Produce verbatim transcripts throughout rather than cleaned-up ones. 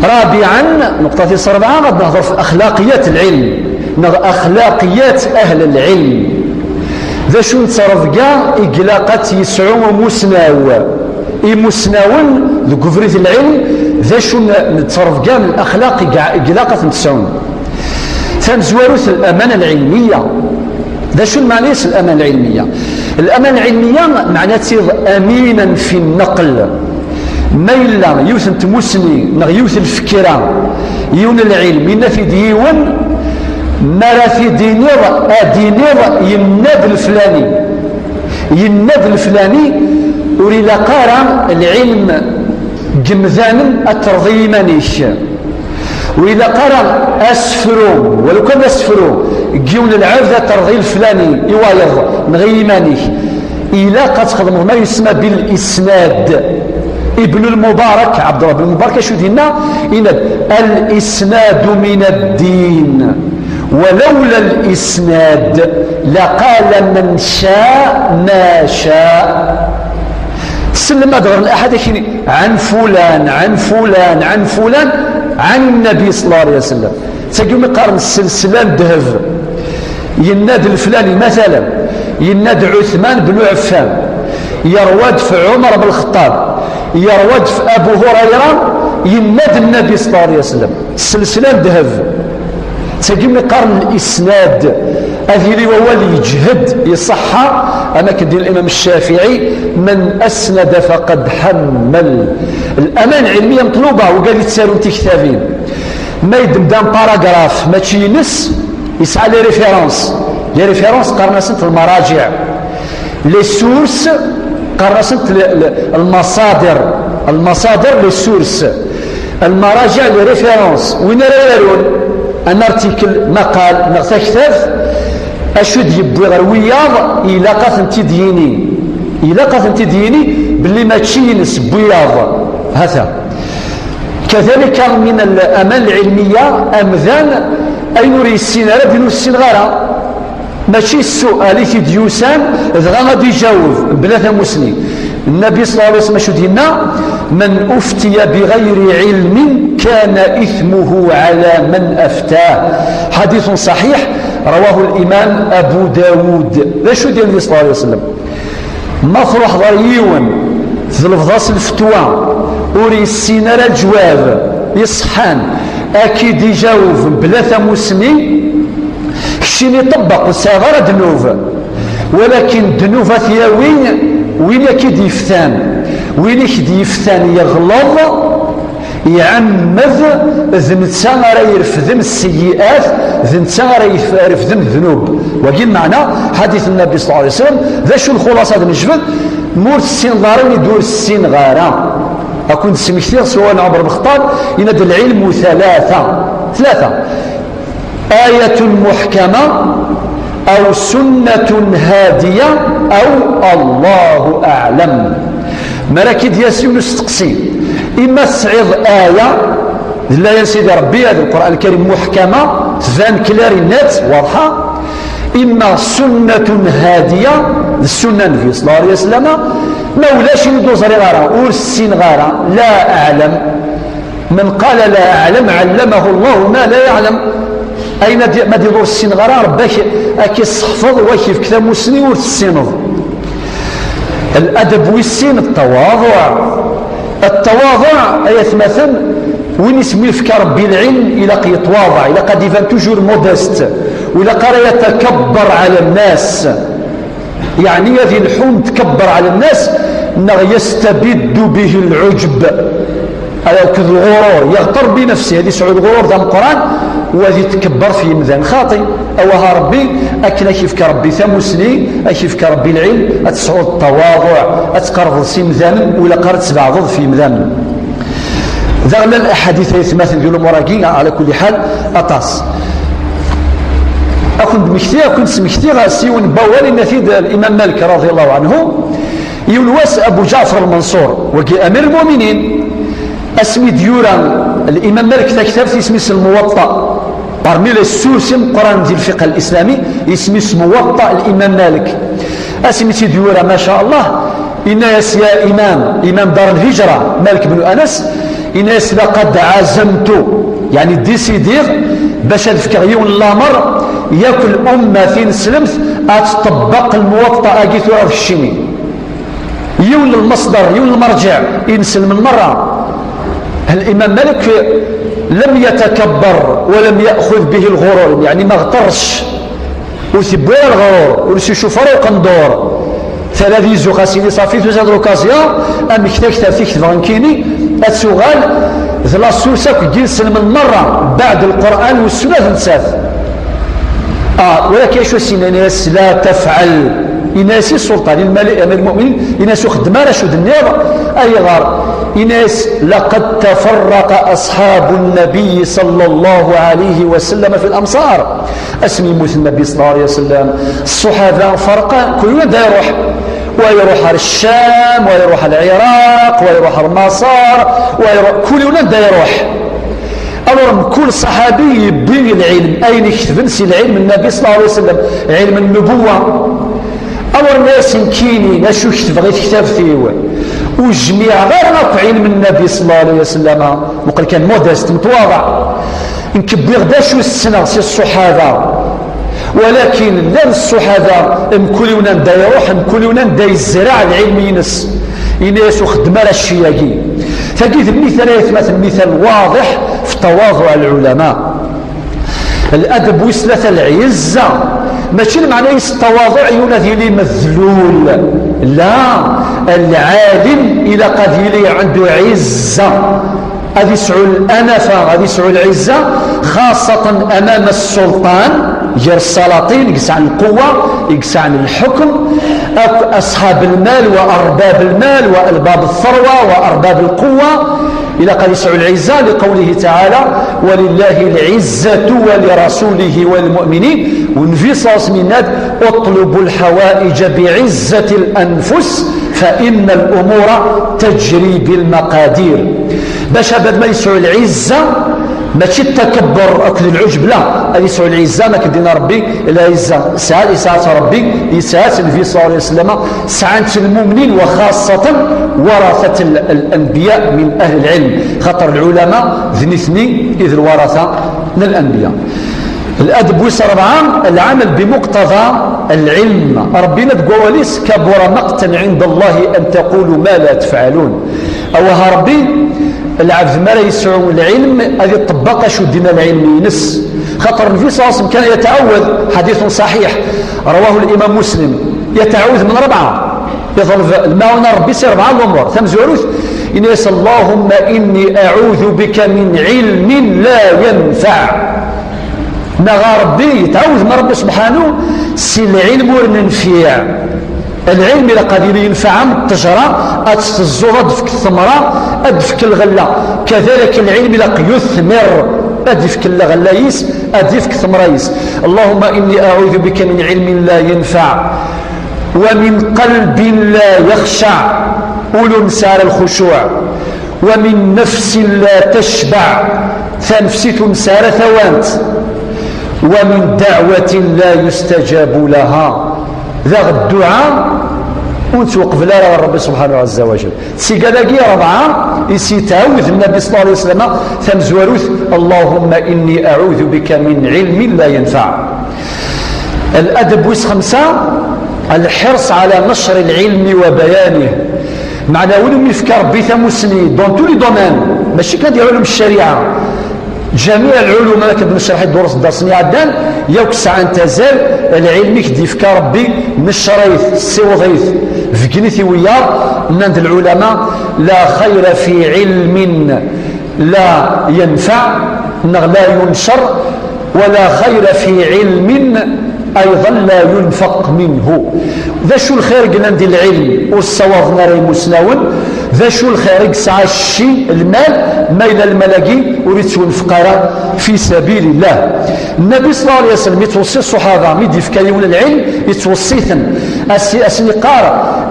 Rabiɛan, nuqṭa tis rebɛa, ad nehḍer f axlaqiyat lɛilm, neɣ axlaqiyat ahl lɛilm. D acu n ttrebga i ilaq ad tt-yesɛu umusnaw? Imusnawen deg ubrid n lɛilm, d acu n, n ttrebga n laxlaq i ga-, i ilaq ad tent-sɛun? Tamezwarut, lamana lɛilmiya. D acu lmeɛna-s lamana lɛilmiya? Lamana lɛilmiya meɛna-tt-id aminan fi nneql. Ma yella yiwet n tmusni neɣ yiwet n lfekra, yiwen n lɛilm, yenna-t-id yiwen, mi ara t-id-tiniḍ, ad d-tiniḍ yenna-d leflani. Yenna-d leflani, ur ilaq ara lɛilm n yemdanen ad terḍi iman-ik. Ur ilaq ara asefru, walu kan d asefru, n yiwen n lɛebd ad terḍi leflani i wayeḍ neɣ i yiman-ik. Ilaq ad txedmeḍ ma yusma bil isnad. Ibn al-Mubarak, Ɛebdullah bin Mubarak, acu d-yenna? Yenna-d: "Al-isnadu min ad-din, wa lawla al-isnad, laqala man ca ma ca." Tsellem ad ɣren aḥad akini, "Ɛan fulan, ɛan fulan, ɛan fulan, ɛan Nnabi sallallahu alayhi wa sallam." Tagi umi qqaren sselssla n ddheb. Yenna-d leflani, matalan, yenna-d Ɛuthman ben Ɛeffan, yerwa-d f Ɛumar ben Lxeṭṭab, yerwa-d f Abu Hurayra, yenna-d Nnabi sallallahu alayhi wa sallam. Sselssla n ddheb. Tagi umi qqaren lisnad. Ad yili wawal yeǧhed, iṣeḥḥa, am akken d-yenna Limam Ccafiɛi: "Man asnada faqad ḥammal." Lamana lɛilmiya meṭluba, wigad yettarun tiktabin. Ma yeddem-d un paragraphe mačči ines, yesɛa les références. Les références qqaren-asent lmaraǧiɛ. Les sources qqaren-asent l-, l-, lmaṣadir. Lmaṣadir, les sources. Lmaraǧiɛ, les références. Win ara yarun un article, maqal neɣ taktabt, acu d-yewwi ɣer wiyaḍ, ilaq ad tent-id-yini. Ilaq ad tent-id-yini belli mačči ines, n wiyaḍ. Hata. Kadalika min al-, lamana lɛilmiya, amdan, ayen ur yessin ara, d ayen ur ssineɣ ara. Mačči ssual i t-id-yusan, dɣa ad iǧaweb, mebla tamusni. Nnabi sallallahu alayhi wa sallam acu d-yenna? "Man uftiya bi ɣayri ɛilmin kana ithmuhu ɛala man aftah." Ḥadithun ṣaḥiḥ, rawahu limam Abu Dawud. D acu d-yenna Nnabi sallallahu alayhi wa sallam? Ma truḥeḍ ɣer yiwen, tlebḍeḍ-as lfetwa, ur yessin ara leǧwab iṣeḥḥan, ad k-id-iǧaweb mebla tamusni, keččini ṭebbeq, ur tesɛiḍ ara ddnub. Walakin ddnub ad t-yawi win i k-id-yeftan. Win i k-d-yeftan yeɣleḍ, iɛemmed, d netta ara irefden sseyyi'at, d netta ara yef-, irefden ddnub. Wagi lmeɛna, ḥadit n Nnabi sallallahu alayhi wa sallam, d acu lxuṣaṣa ad nejbed? Ma ur tessineḍ ara, wid ur ssineɣ ara. Ad ken-d-smektiɣ s wawal n Ɛumar ben Lxeṭṭab, yenna-d: "Lɛilmu thalatha." Tlata. آية محكمة، أو سنة هادية، أو الله أعلم. Mi ara k-id-yas yiwen usteqsi, imma tesɛiḍ aya, d laya n Sidi Ṛebbi, d Lqur'an Lkarim, muḥkama, tban clair et net, waḍḥa, imma sunnatun hadiya, d ssunna n Nnbi sallallahu alayhi wa sallam, ma ulac, ini-d ur ẓriɣ ara, ur ssineɣ ara, la aɛlam. من قال لا أعلم علمه الله ما لا يعلم. Ayen ad, ma d-, ur ssineɣ ara, Ṛebbi ak-, ad k-isseḥfeḍ, wa k-ifk tamusni ur tessineḍ. Ladab wis sin, ttawaḍuɛ. Ttawaḍuɛ, ay atmaten, win isem yefka Ṛebbi lɛilm, ilaq yettwaḍeɛ, ilaq ad iban toujours modeste, ur ilaq ara yatakabber ɛala nnas. Yeɛni ad ilḥu nettkebber ɛala nnas, neɣ yastabiddu bihi lɛuǧb, akked lɣurur, yeɣter bi nefsihi, ad yesɛu lɣurur d ameqqran, u ad itkebber f yimdanen. Xaṭi, awah a Ṛebbi, akken ad k-ifk Ṛebbi tamusni, ad k-ifk Ṛebbi lɛilm, ad tesɛuḍ ttawaḍuɛ, ad tqerrbeḍ s yimdanen, ur ilaq ara ad tbeɛdeḍ f yimdanen. Daɣen llan laḥadit ay atmaten di lumuṛ-agi, ɛala kulli ḥal, aṭas. Ad ken-d-mmektiɣ, ad ken-d-smektiɣ s yiwen n wawal, yenna-t-id Limam Malik, raḍi Allahu ɛanhu, yiwen wass Abu Ǧaɛfar Lmanṣur, wagi Amir Lmuminin, asmi d-yura Limam Malik taktabt isem-is Lmuwaṭṭa. Parmi les sources imeqqranen di lfiqh al-islami, isem-is Muwaṭṭa Limam Malik. Asmi tt-id-yura, ma ca Allah, yenna-yas: "Ya imam, imam Dar Lhijra, Malik ben Anas, Ini-as: "Laqad ɛazamtu", yeɛni décidiɣ bac ad fkeɣ yiwen n lamer, yakk l'umma tineslemt ad tṭebbeq lmuwaṭṭa-agi tura d keččini. Yiwen n lmasdar, yiwen n lmerǧiɛ, inselmen merra. L'imam Malik lam yatakabbar wa lam ya'xud bihi lɣurur, yeɛni ma ɣṭerrec. Ur t-iwwi ara lɣrur, ur s-icuf ara uqendur. Tala di zzux, a sidi, ṣafi, tusa-d l'occasion, amek taktart i ketbeɣ nekkini ad tuɣal d la source akk n yinselmen merra, baɛd Lqur'an u Ssunna d nettat. Ah, walakin acu as-yenna? Yenna-as: "La tafɛal." Yenna-as i ssulṭan, i lmalik, amir lmuminin, yenna-as: "Ur xeddem ara acu d-tenniḍ." Ayɣer? Yenna-as: "Laqad tafarraqa asḥabu nnabiy sallallahu alayhi wa sallam fi l-amṣar." Asmi yemmut Nnabi sallallahu alayhi wa sallam, ṣṣuḥaba ferqen, kul yiwen anda iruḥ. Wa iruḥ ar Ccam, wa iruḥ ar Lɛiraq, wa iruḥ ar Maṣer, wa iruḥ, kul yiwen anda iruḥ. Alors, mkul ṣaḥabi yewwi lɛilm, ayen iketben si lɛilm n Nnabi sallallahu alayhi wa sallam, ɛilm n-nubuwa. Alors, nna-as nekkini, acu ketbeɣ i tektabt-iw? Ur jmiɛeɣ ara akk ɛilm n Nnabi sallallahu alayhi wa sallam, muqel kan modeste, metwaḍeɛ. Nekk wwiɣ-d acu ssneɣ si ṣṣuḥaba. Walakin llan ṣṣuḥaba, mkul yiwen anda iruḥ, mkul yiwen anda yezreɛ lɛilm-ines. Ini-as ur xeddem ara cci-agi. Tagi d lmital, ay atmaten, lmital waḍiḥ fi tawaḍuɛ n lɛulama. Ladab wis tlata, lɛizza. Mačči lmeɛna-is ttawaḍuɛ yiwen ad yili medlul. La, lɛalim ilaq ad yili ɛandu ɛizza. Ad yesɛu lanafa, ad yesɛu lɛizza, xaṣṣatan amama ssulṭan, gar ssalaṭin i yesɛan lquwwa, i yesɛan lḥukm, akk aṣḥab lmal wa arbab lmal wa albab ttharwa wa arbab lquwwa. Ilaq ad yesɛu lɛizza, liqawlihi taɛala: "Walillahi lɛizzatu wa lirasulihi wa lilmuminin." U Nnbi ṣalla Llahu ɛalayhi wa sallam yenna-d: "Uṭlubu lḥawaiǧa biɛizzati lanfus, fa inna lumura tajri bilmaqadir." Bac abad ma yesɛu lɛizza, mačči d takabbur akked lɛujb, la, ad yesɛu lɛizza, ma k-d-yenna Rebbi, lɛizza, yesɛa-tt Rebbi, yesɛa-tt Nnbi ṣalla Llahu ɛalayhi wa sallam, sɛan-tt lmumnin, wa xaṣṣatan waratat l-, lanbiya min ahli lɛilm, xaṭer lɛulama d nitni i d lwarata n lanbiya. Ladab wis rebɛa, lɛamal bimuqtada lɛilm. Rebbi yenna deg wawal-is: "Kabura maqtan ɛinda Llahi an taqulu ma la tefɛalun." Awah a Rebbi, lɛebd mi ara yesɛu lɛilm, ad iṭebbeq acu d-yenna lɛilm-ines. Xaṭer Nnbi ṣalla Llahu ɛalayhi wa sallam kana yetɛawad, ḥaditun ṣaḥiḥ, rawahu limam Muslim, yetɛawad min rebɛa, iḍleb lmaɛuna n Rebbi si rebɛa lumuṛ. Tamezwarut, yenna-as: "Allahumma inni aɛudu bika min ɛilmin la yanfaɛ." Neɣ a Rebbi, yetɛawed ma Rebbi subḥanu si lɛilm ur nenfiɛ. Lɛilm ilaq ad yili yenfeɛ am ttejra, ad tt-teẓẓuḍ, ad d-tefk ttemra, ad d-tefk lɣella. Kadalik lɛilm ilaq yuthmir, ad d-ifk lɣella-is, ad d-ifk ttemra-is. Allahumma inni aɛudu bika min ɛilmin la yanfaɛ, wa min qalbin la yaxshaɛ, ul ur nesɛi ara lxucuɛ. Wa min nafsin la tacbaɛ, tanefsit ur nesɛi ara tawant. Wa min daɛwatin la yustajabu laha, daɣ dduɛa ur nettwaqbel ara ɣer Rebbi subḥanahu ɛazza wa jal. Seg-a dagi rebɛa i s-yettɛawed Nnabi ṣalla Llahu ɛalayhi wa sallam tamezwarut: "Allahumma inni aɛudu bika min ɛilmin la yanfaɛ." Ladab wis xemsa, lḥirs ɛala necri lɛilmi wa bayanih. Meɛna win umi yefka Rebbi tamussni dans tous les domaines, mačči kan di ɛulum ccariɛa, jamiɛ lɛulum, akken d-necreḥ i ddurus n ddersen iɛeddan, yakk sɛant azal, lɛilm i k-d-yefka Rebbi, neccer-it, ssiweḍ-it, beggen-it i wiyaḍ. Nnan-d lɛulama: "La xayra fi ɛilmin la yanfaɛ", neɣ "la yuncer", "wa la xayra fi ɛilmin ayḍan la yunfaq minhu." D acu lxir i yellan di lɛilm ur ssawaḍen ara imusnawen? D acu lxir i yesɛa cci, lmal, ma yella lmal-agi ur yettwenfeq ara fi sabilillah? Nnabi ṣalla Llahu ɛalayhi wa sallam yettweṣṣi ṣṣuḥaba, mi d-yefka yiwen lɛilm, yettweṣṣi-ten, as-, asen-yeqqar: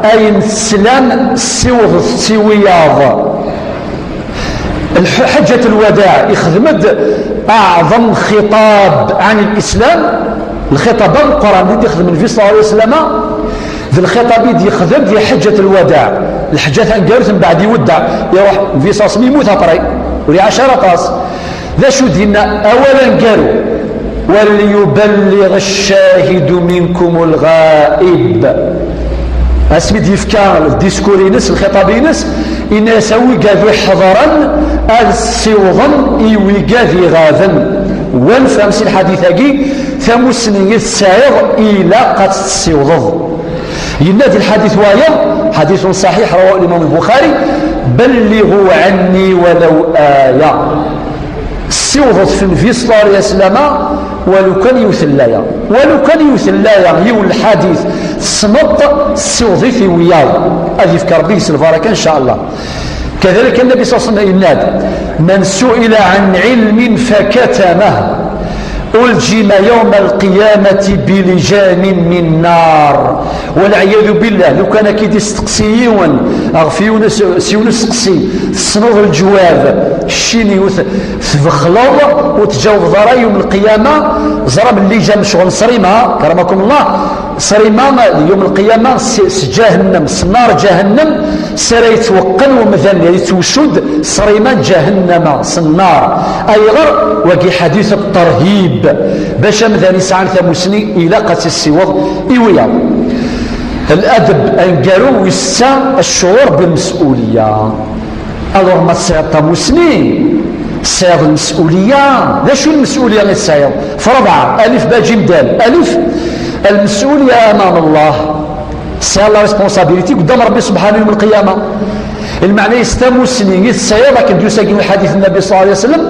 "Ayen teslam, ssiwḍet-t i wiyaḍ." Lḥ-, Ḥeǧǧat Lwadaɛ ixdem-d aɛḍem xiṭab ɛan Lislam, lxiṭab ameqqran i d-ixdem Nnbi ṣalla Llahu ɛalayhi wa sallam, d lxiṭab i d-yexdem di Ḥeǧǧat Lwadaɛ. Lḥeǧǧa taneggarut, mbeɛd iweddeɛ, iruḥ, Nnbi ṣalla Llahu ɛalayhi wa sallam yemmut après, ur iɛac ara aṭas. D acu d-yenna awal aneggaru? "وليبلغ الشاهد منكم الغائب." Asmi d-yefka discours-ines, lxiṭab-ines, yenna-yas: "A wigad iḥeḍren, ad ssiwḍen i wigad iɣaben." Wa nefhem si lḥadit-agi, tamussni i tesɛiḍ ilaq ad tt-tessiwḍeḍ. Yenna di lḥadit wayeḍ, حديث صحيح رواه الإمام البخاري: "بلغوا عني ولو آية." Ssiwḍet f Nnbi ṣalla Llahu ɛalayhi wa sallam walu kan yiwet n laya. Walu kan yiwet n laya, yiwen n lḥadit, tessneḍ-t, ssiwḍ-it i wiyaḍ. Ad yefk Rebbi deg-s lbaraka, ncallah. Kadalik, Nnbi ṣalla Llahu ɛalayhi wa sallam yenna-d: "من سئل عن علم فكتمه ألجم يوم القيامة بلجام من نار." Walɛiyadu billah, lukan ad k-id-isteqsi yiwen ɣef yiwen s, s yiwen usteqsi, tessneḍ lǧwab, keččini ur t-, tbexleḍ, ur tǧawbeḍ ara, yum lqiyama, ẓra belli ǧam ccɣel n ṣṣrima, karamakum Allah, ṣṣrima, yum lqiyama, s, s ǧahennem, s nnar ǧahennem, s ara yettweqqen umdan, yettweccudd ṣṣrima n ǧahennem, s nnar. Ayɣer? Wagi ḥadit ṭṭerhib. Bac amdan yesɛan tamussni, ilaq ad tt-issiweḍ i wiyaḍ. Ladeb aneggaru wis ssa, الشعور بالمسؤولية. Alors, ma tesɛiḍ tamussni, tesɛiḍ lmes'uliyya. D acu n lmes'uliyya i tesɛiḍ? F rebɛa, alif, ba, jim, dal. Alif, المسؤولية أمام الله. Tesɛiḍ la responsabilité قدام Rebbi سبحانه يوم القيامة. Lmeɛna-is, tamussni i tesɛiḍ, akken d-yusa deg lḥadit n Nnbi صلى الله عليه وسلم: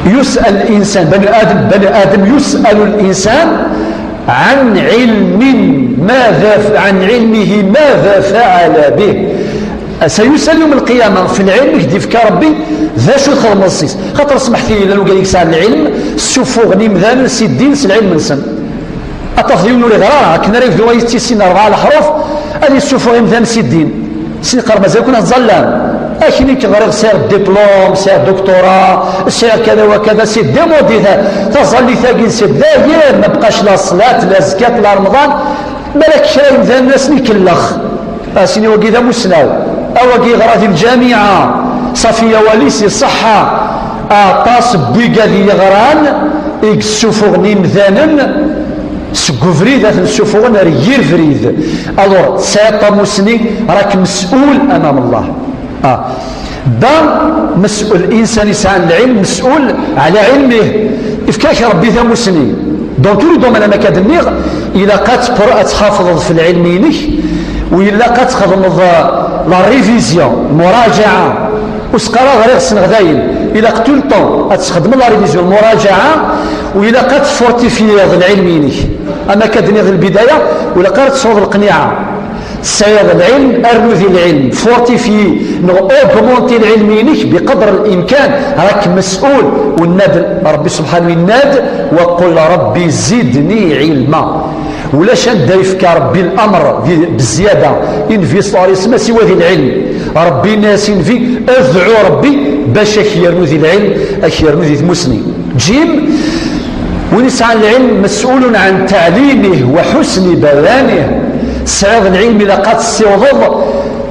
يسأل الإنسان، بني آدم، بني آدم يسأل الإنسان عن علم ماذا ف-، عن علمه ماذا فعل به. سيسأل يوم القيامة في العلم i k-d-yefka Rebbi, d acu txedmeḍ s-is. Xaṭer, smeḥt-iyi, llan wigad i yesɛan lɛilm, ssufuɣen imdanen si ddin s lɛilm-nsen. Ad tafeḍ yiwen ur iɣri ara, akken ara yebdu ad yettissin rebɛa leḥruf, ad yessufeɣ imdanen si ddin. Sidi, qqar, mazal-ken ad tẓallam. Akken i k-ɣriɣ, sɛiɣ diplôme, sɛiɣ doctorat, sɛiɣ kada wa kada, c'est démodé, ta-, taẓallit-agi, c'est, dayen, ma bqac la ṣṣlat, la zkat, la remḍan, balak kra imdanen ad sen-ikellex. Asin, wagi d amussnaw. A wagi yeɣra di lǧamiɛa, ṣafi, awal-is iṣeḥḥa. Aṭas n wigad i yeɣran i yessufuɣen imdanen seg ubrid, ad ten-ssufuɣen ar yir brid. Alors, tesɛiḍ tamussni, راك مسؤول أمام الله. Ah. Ba, مسؤول, الإنسان يسعى العلم مسؤول على علمه. Ifka-k Rebbi tamussni. Dans tous les domaines, am akka d-nniɣ, ilaq ad tpr-, ad tḥafḍeḍ f lɛilm-inek, u ilaq ad txedmeḍ, euh, la révision, murajaɛa. Ur s-qqar ara ɣriɣ, ssneɣ dayen. Ilaq tout le temps ad txedmeḍ la révision, murajaɛa, u ilaq ad tfortifyeḍ lɛilm-inek. Am akka d-nniɣ di lbidaya, ur ilaq ara ad tesɛuḍ lqniɛa. Tesɛiḍ lɛilm, rnu di lɛilm, fortifye neɣ augmenter lɛilm-inek بقدر الإمكان. راك مسؤول. Yenna-d Rebbi سبحانه, yenna-d: "وقل رب زدني علما". Ulac anda yefka Rebbi l'amr di, bezziyada i Nnbi صلى الله عليه وسلم siwa di lɛilm. Rebbi yenna-yas i Nnbi: "Dɛu Rebbi bac ad k-yernu di lɛilm, ad k-yernu di tmussni." Jim, win yesɛan lɛilm, مسؤول عن تعليمه وحسن بيانه. Tesɛiḍ lɛilm, ilaq ad tessiwḍeḍ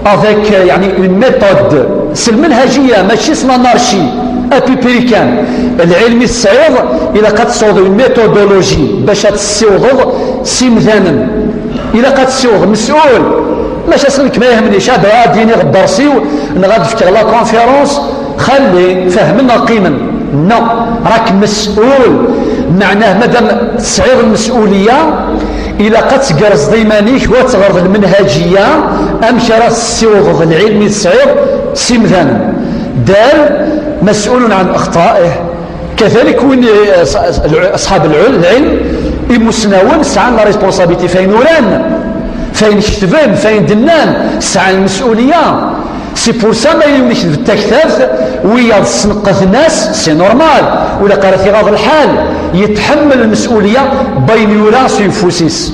avec, euh, yeɛni, une méthode, s lmenhajiya, mačči s l'anarchie, à peu près kan. Lɛilm i tesɛiḍ, ilaq ad tessiwḍeḍ une méthodologie bac ad tessiwḍeḍ s imdanen. Ilaq ad tessiwḍeḍ مسؤول. Maca s nekk ma yehmni, ad, ad d-iniɣ ddersi-w, neɣ ad d-fkeɣ la conférence, xalli, fehmen neɣ qqimen. Non, راك مسؤول. Meɛnah, madam tesɛiḍ lmes'uliyya, ilaq ad tgerrzeḍ iman-ik u ad teɣreḍ lmenhajiya, amek ara tessiwḍeḍ lɛilm i tesɛiḍ s imdanen. Dal, مسؤول عن أخطائه. Kadalik win, eh, s-, s-, أصحاب العلم, lɛilm, imusnawen sɛan la responsabilité f ayen uran, f ayen ketben, f ayen d-nnan, sɛan lmes'uliyya. C'est pour ça, ma yella win iketb taktabt, wiyaḍ sneqqten-as, c'est normal, ur ilaq ara t-iɣaḍ lḥal, yetḥemmel lmes'uliyya n wayen yura s uyeffus-is.